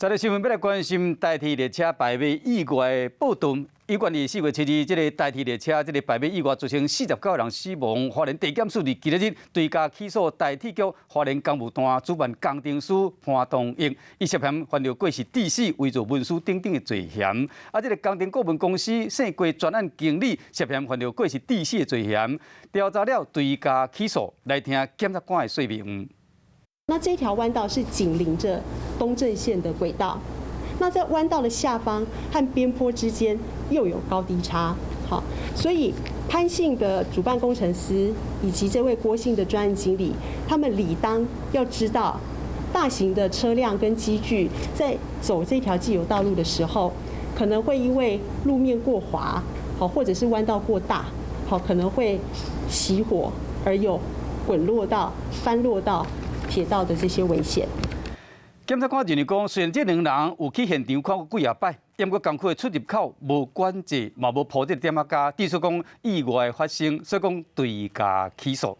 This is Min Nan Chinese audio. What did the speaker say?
再來新聞欲來關心台鐵列車排馬意外的報道。有關於4月7日，這个台鐵列車這个排馬意外造成49人死亡。花蓮地檢署佇今仔日追加起訴台鐵局花蓮工務段主辦工程師潘東英，伊涉嫌犯著過失致死、偽造文書等等的罪嫌。啊，這个工程顧問公司姓郭專案經理涉嫌犯著過失致死的罪嫌。調查了追加起訴，來聽檢察官的說明。那這條彎道是緊鄰着東正線的軌道，那在彎道的下方和邊坡之間又有高低差，好，所以潘姓的主辦工程師以及這位郭姓的專案經理，他們理當要知道，大型的車輛跟機具在走這條既有道路的時候，可能會因為路面過滑，好，或者是彎道過大，好，可能會熄火而有滾落到、翻落到鐵道的這些危險。檢察官認為講，雖然這兩人有去現場看過幾仔擺，毋過工區的出入口無管制，嘛無鋪這個點仔膠，致使講意外發生，所以講追加起訴。